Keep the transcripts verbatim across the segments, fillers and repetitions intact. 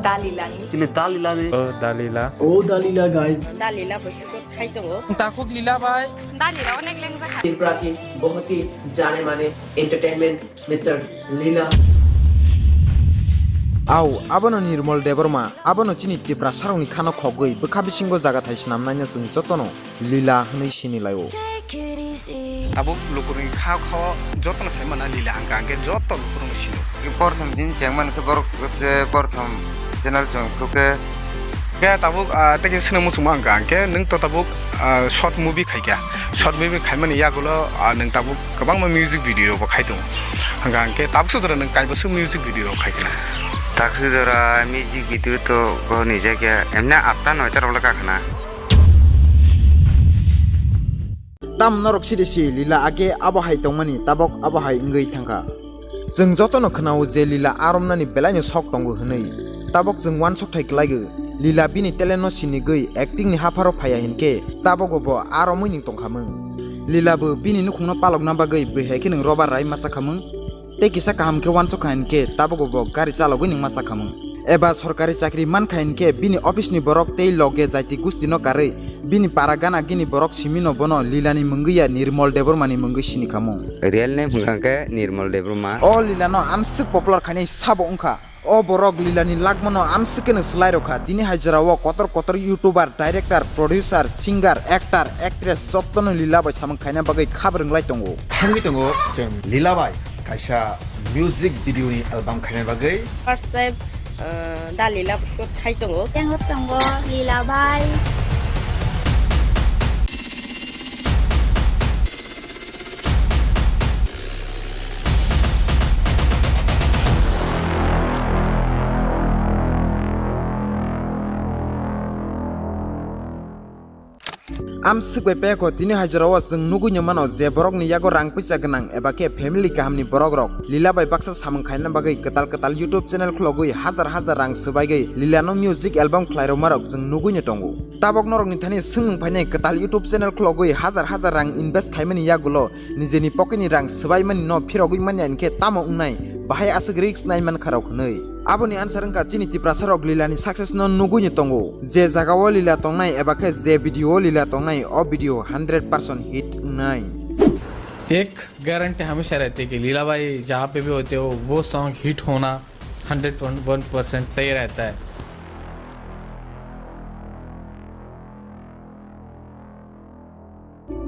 Dalilani. Chini Dalilani. O Dalila. O Dalila, guys. Dalila bwswk khai tongo. Takhuk Lila bai. Dalila onek lengjak. Tripura की बहुत ही जाने माने entertainment mister Leela. Au, abono Nirmal Debbarma, abono chini Tiprasarokni khano khogwi bwkha bisingo jaga thai swnamnaino chwng jotono Lila hwnwi sini lai-o. Tabuk lukurokni kha khao jotono sai mana Lila hwnkha, hwnkhe joto lukurokno sino. Porthom din chengmani khe borok, eh, porthom channel chong khe. Khe tabuk, ah, tei khe swngna muchungma hwnkha, hwnkhe nwng to tabuk, ah, short movie khaikha. Short movie khaimani yagulo, ah, nwng tabuk kwbangma music video rokbo khai tongo. Hwnkha hwnkhe tabuk sudra nwng kaibo swk music video rok khai khna. Tabuk sudra music video to bohrni jakya, emne atta noita rok le kakhna. Tam norok siri si Lila age abo hai tongmani, tabok abo hai wngwi thangkha. Chwng jotono khwnao je Lila aromnani belaino sok tongo hwnwi. Tabok chwng uansuk thai kwlaigo, Lila bini talentno sinigwi actingni hapharo phaiya hinkhe tabogo bo aromwi nwng tongkhamung. Lila bo bini nukhungno palokna bagwi bwihai khe nwng robar rai masa khamung. Tei kisa kaham khe uansuk kha hinkhe tabogo bo gari chalogwi nwng masa khamung. Eba sorkari chakri mankha hinkhe bini office ni borok tei loge jaiti gusti no karwi bini para gana gini borok simi no bono Lila ni mungwi ya Nirmal Debbarma ni mungwi sini khamung. Real name hwnkha khe Nirmal Debbarma. O Lila no amswk popular khainai sabo wngkha. O borok Lila ni lagma no amswk khe no swlai rokha. Tini hai jora o kotor kotor YouTuber, director, producer, singer, actor, actress jotto no Lila bai samung khaina bagwi khabrwng lai tongo. Thangwi tongo chwng Lila bai kaisa music video ni album khaina bagwi. First time, uh, da Lila shoot khai tongo. Tengo tongo Lila bai. Amswk bai pekho tini hai jora o chwng nugwi no mano je borok ni yago rang puisa gwnang eba khe family kaham ni borok rok Lila bai baksa samung khaina bagwi kwtal kwtal YouTube channel khulogwi hajar hajar rang swbaigwi Lila no music album khlai rwma rok chwng nugwi no tongo. Tabok norok ni thani swngmung phainai kwtal YouTube channel khulogwi hajar hajar rang invest khaimani yagulo nijeni pocket ni rang swbaimani no phirogwi manya hinkhe tamo wngnai, bahai aswk risk nai mankha rok hwnwi. Aboni answer wngkha chini Tiprasa rok Lila ni success no nugwi no tongo. Je jaga o Lila tongnai eba khe je video o Lila tongnai, o video hundred percent hit wngnai. एक गारंटी हमेशा रहती है कि लीला भाई जहाँ पे भी होते हो, वो सॉन्ग हिट होना हंड्रेड वन परसेंट तय रहता है।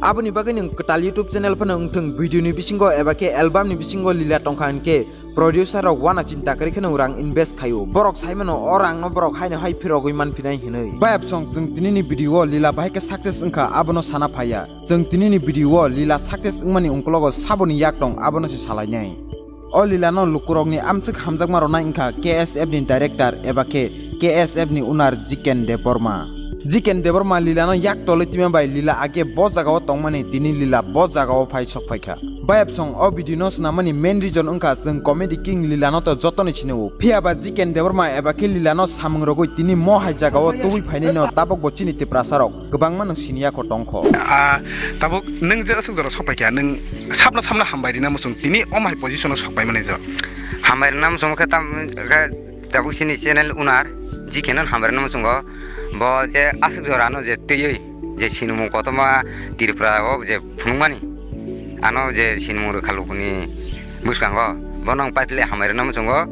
Aboni bagwi nwng kwtal YouTube channel phano wngthwng, video ni bisingo eba khe album ni bisingo Lila tongkha hinkhe producer rok wana chinta kwrwi kheno rang invest khaio. Borok saimano o rang no borok haino hai phirogwi manphinai hinwi. Bayapsong chwng tini ni video o Lila bahai khe success wngkha abono sana phaiya. Chwng tini ni video o Lila success wngmani ungkologo saboni yak tong abono se salainai. O Lila no lukurokni amswk hamjakma rwnai wngkha K S F ni director eba khe K S F ni owner Jiken Debbarma. Jiken Debbarma Lila no yak tolwi twima bai Lila age bo jaga o tongmani tini Lila bo jaga o phai sok phaikha. Bayapsong o video no swnamani main reason wngkha chwng comedy king Lila no to jotoni sinio. Phiya ba Jiken Debbarma eba khe Lila no samung rogwi tini mo hai jaga o tubui phainai no tabok bo chini Tiprasa rok kwbangma nwng siniya kho tongkho. Ah, tabuk nwng je aswk jora sopai kha, nwng sabno sabno hambai rina muchung, tini omo hai position o sokpai mani jo. Hambai rina muchung khe tam, khe tabuk sini channel owner, Jiken no hambai rina muchungo, bo je aswk jora no je twiwi, je sinimung kotorma Tripura o je phunukmani, ano je sinimung rwkha lukuni bwskango, bono ang paiphile hambai rina muchungo.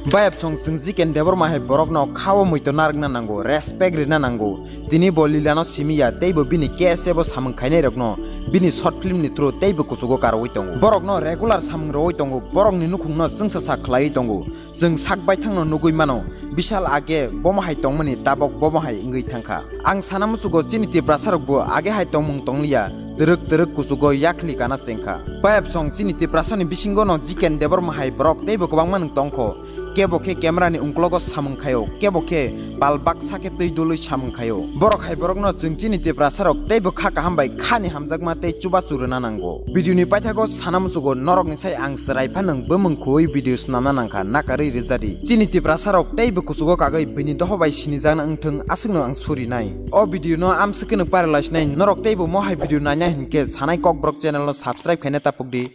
Bayapsong chwng Jiken Debbarma hai borokno khao muito narwkna nango, respect rina nango. Tini bo Lila no simi ya, tei bo bini K S F o samung khainai rokno bini short film ni through tei bo kuchugo karwi tongo. Borok no regular samung rwi tongo, borok ni nukhung no chwngsa sa khlaiwi tongo. Chwng sak baithang no nugwi mano, Bishal age bomo hai tongmani tabok bomo hai wngwi thangkha. Ang sana muchugo chini Tiprasa rok bo age hai tongmung tongliya, twrwk twrwk kuchugo yakli kana chengkha. Bayapsong chini Tiprasa ni bisingo no Jiken Debbarma hai borok tei bo kwbangma nwng tongkho. Kebo khe camera ni ungklogo samung khaio, kebo khe pal baksa khe twi dului samung khaio. Borok hai borokno chwng chini Tiprasa rok teibo kha kaham bai kha ni hamjakma tei chubachu rwna nango. Video ni paithago sana muchugo norok ni sai ang chwrai phano bwmwng khuwi video swnamna nangkha, nakarwi rwjadi. Chini Tiprasa rok teibo kuchugo kagwi bini doho bai sinijakna wngthwng aswkno ang surinai. O video no amswk khe nwng paralaisinai norok teibo mo hai video naina hinkhe sanai Kokborok channel no subscribe khaina tapukdi.